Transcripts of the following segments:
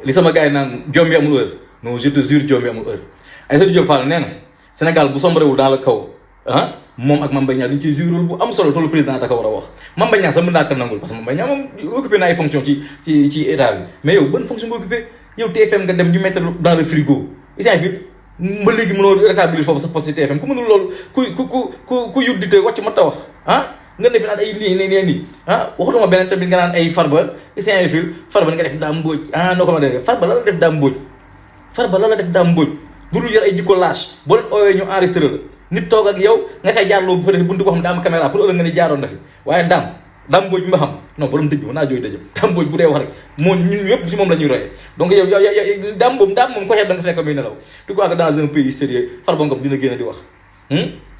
li sama gars yi naan jombi amul heure non je te jure jombi amul heure Aïssatou Diop Fall nee na Sénégal bu sombrewul dans le kaw ah moom ak Mame Mbaye Niang dañu ciy jure bu am solo te le président da ko war a wax Mame Mbaye Niang sax mën naa ko nangul parce que Mame Mbaye Niang moom occupé na ay fonction ci état bi mais yow ban fonction nga occupé yow TFM nga dem ñu mettre dans le frigo isant fi ba léegi mënoo rétablir foofu sa poste TFM ku mënul loolu ku yuddite wàcc ma ta wax ah nga def naan ay nii ah waxutuma beneen tamit nga naan ay Farba isant fi Farba nga def Dame Mbodj ah noo ko ma def Farba la def Dame Mbodj Farba la def Dame Mbodj bu dul yor ay jikko lâche boo leen ooyee ñu enregistré la nit toog ak yow nga koy jaarloo bu fekkee buntu boo xam ne daa am caméra pour ëllëg nga ni jaaroon na fi waaye Dame Mbodj bi nga xam non borom dëj mën naa jooy dëjëm Dame Mbodj bu dee wax rek moo ñun ñëpp si moom la ñuy royee donc yow Dame moom ko xeeb da nga fekk muy nelaw tu crois que dans un pays sérieux Farba Ngom dina génn di wax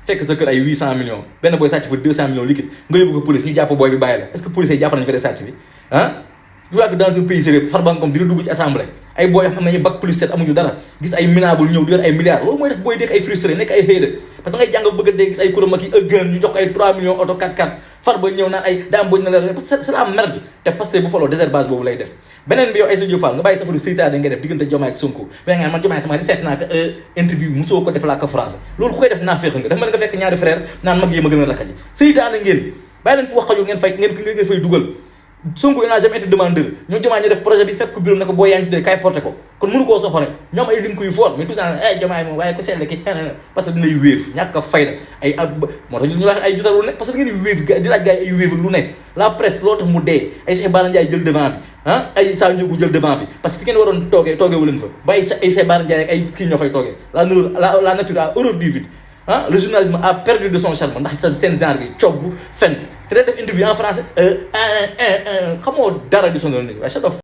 fekk sa kër ay 800 millions benn booy sàcc fa 200 millions liquide nga yóbbu ko police ñu jàpp booy bi bàyyi la est-ce que police yi jàpp nañu fa sàcc bi tu crois que dans un pays sérieux Farba Ngom dina dugg ci assemblée ay booy xam nañu bac plus 7 amuñu dara gis ay minable ñëw di yor ay milliards loolu mooy def booy dégg ay frustré nekk ay xëy parce que ngay jàng bëgg a dégg gis ay kuréel ak yi ëggën ñu jox ko ay 3 millions auto 4x4 Farba ñëw naan ay Dame Mbodj na la parce que c'est la merde te Pastef bu faloo désherbage boobu lay def beneen bi yow Aïssatou Diop Fall nga bàyyi safaru seytaane nga def diggante Diomaye ak Sonko mais nga man Diomaye sama di seet naa ko interview musoo ko def laa ko phrase loolu ku koy def naa féex nga dafa mel nga fekk ñaari frère naan mag yi ma gën a lakka ji seytaane ngeen bàyyi leen fu wax xajul ngeen fay dugal Sonko il n'a jamais été demandeur ñoo Diomaye ñu def projet bi fekk ko bureau ne ko boo yaa ngi kay porté ko kon mënu koo soxore ñoom ay link yu fort mais tout ça Diomaye moom waaye ko seetle ki parce que dinay wéef ñàkk a fayda ay moo tax ñu wax ay jotal lu ne parce que ngeen di wéef di laaj gars yi ay wéef lu ne la presse loolu tax mu dee ay Cheikh Bara Ndiaye jël devant bi ay Sa Ndiogou jël devant bi parce que fi ngeen waroon toogee wu leen fa ba ay Cheikh Bara Ndiaye ak ay kii ñoo fay toogee la nature a horreur du vide le journalisme a perdu de son charme ndax seen genre gi cogg fen te day def interview en français xamoo dara di sonal nit waaye